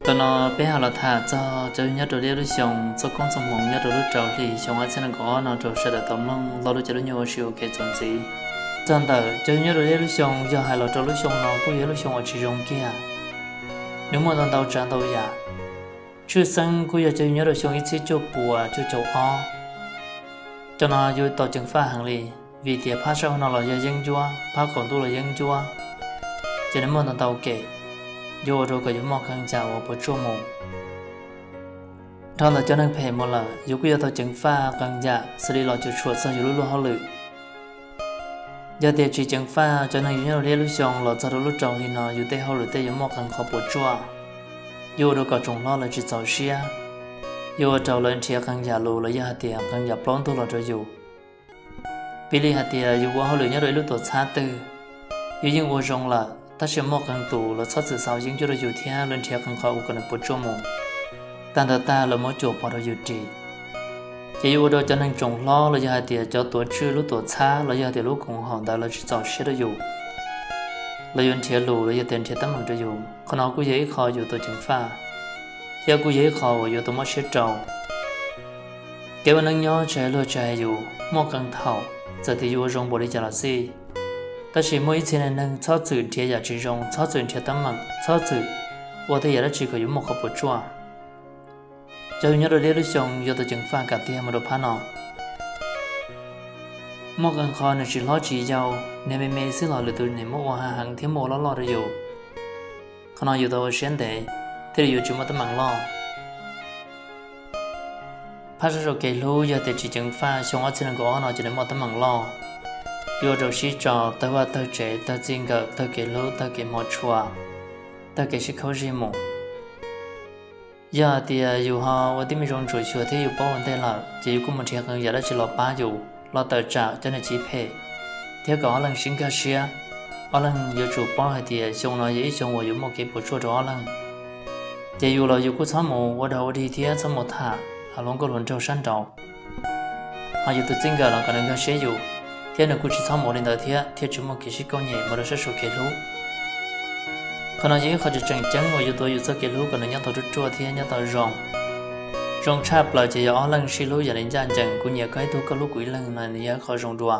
Tam no peb ho los tham txog cov yug nyob rau liab lub xyoo txoj koob txoj hmoov nyob rau lub rau hli xyoo ob txhiab nees nkaum ob no rau sawv daws tau mloog lo lus cov lus nyuaj ua si ua ke txuas ntxiv. Txog ntawm cov yug nyob rau liab lub xyoo yog hais los rau lub xyoo no kuj yog ib lub xyoo uas tsis zoo kiag. Nws muaj ntau ntau tsav ntau yam. Tshwj xeeb kuj yog cov yug nyob rau xyoo ib txhiab cuaj puas cuaj caum ob. Cov no yuav tau ceev faj heev li, vim tias phab sab hauv no los yog yeeb ncuab, phab qaum ntuj los yeeb ncuab, ces nws muaj ntau ntau kem, yuav ua rau kom yus muaj qee yam uas puas tsuaj mus. Dhau ntawm cov neeg phem mus lawm yus kuj yuav tau ceev faj qee yam xws li los cuam tshuam txog yus lub luag hauj lwm. Yog tias tsis ceev faj cov neeg yug nyob rau liab lub xyoo los txog rau lub rau hli no yus tej hauj lwm tej yuav muaj qee qhov puas tsuaj, yuav ua rau kom tsoom hlob lawv tsis txaus siab, yuav ua rau lawv nrhiav qee yam lus los yog hais tias qee yam plaub ntug los rau yus. Piv li hais tias yus ua hauj lwm nyob rau ib lub tuam txhab twg, yus yeej ua zoo lawm tab sis muaj qee tus lawv txhob txwm xaus yeeb ncuab rau yus thiab lawv nrhiav qee qhov uas kom nws puas tsuaj mus. Tag ntawd tag lawv muab cuam pov rau yus ris. Ces yuav ua rau cov neeg tsoom hlob los yog hais tias cov tuav tswj lub tuam txhab los yog hais tias lub koom haum ntawd lawv tsis txaus siab rau yus, lawv yuav nrhiav lus los yog tias nrhiav teeb meem rau yus. Qhov no kuj yog ib qho yuav tau ceev faj, thiab kuj yog ib qho uas yuav tau mob siab rau. Kev ua neej nyob tsis hais luag tsis hais yus muaj qee thaum, txawm tias yus ua zoo npaum li cas los xij, tab sis muaj ib txhia neeg txhob txwm nrhiav yam tsis zoo, txhob txwm nrhiav teeb meem, txhob txwm ua tej yam dab tsi kom yus muaj qhov puas tsuaj. Cov yug nyob rau liab lub xyoo yuav tau ceev faj kam tiag mus rau phab no. Muaj qee qho nws tsis hlob tsis yau, niag me me xwb los lwm tus nim muab ua heev heev thiab muab ua loj loj rau yus. Qhov no yus tau ua siab ntev thiaj li yuav tsis muaj teeb meem loj. Phab sab saum kev hlub yog tias tsis ceev faj xyoo ob txhiab nees nkaum ob no ces nws muaj teeb meem loj, yuav ua rau sib tso, tawg vaj tawg tsev, tawg txij nkawm, tawg kev hlub, tawg kev hmov tshua, tawg kev sib khaub zig mus. Yog hais tias yus ho ua tib me zoo ntsuam xyuas thiab yus paub ua ntej lawm ces yus kuj mus nrhiav qee yam dab tsi los pab yus los tawm tsam cov niam txiv phem, thiab kom ob leeg sib nkag siab. Ob leeg yuav tsum paub hais tias xyoo no yog ib xyoo uas yuav muaj kev puas tsuaj rau ob leeg. Ces yus los yus kuj txhob mus ua dog ua dig thiab txhob mus tham hluas nkauj hluas nraug sab nraud, ho yus tus txij nkawm los kom nws nkag siab yus, thiab nws kuj tsis txhob mus ua li ntawd thiab thiaj tsis muaj kev sib kauj nyem mus rau sab saum kev hlub. Qhov no yog ib qho tseem tseem ceeb uas yuav tuav yus txoj kev hlub kom nws nyob tau ruaj ruaj thiab nyob tau zoo. Zoo tshaj plaws ces yog ob leeg sib hlub yam li ncaj ncees, kuv nyiam koj ib tug koj hlub kuv ib leeg no nws yog ib qho zoo dua.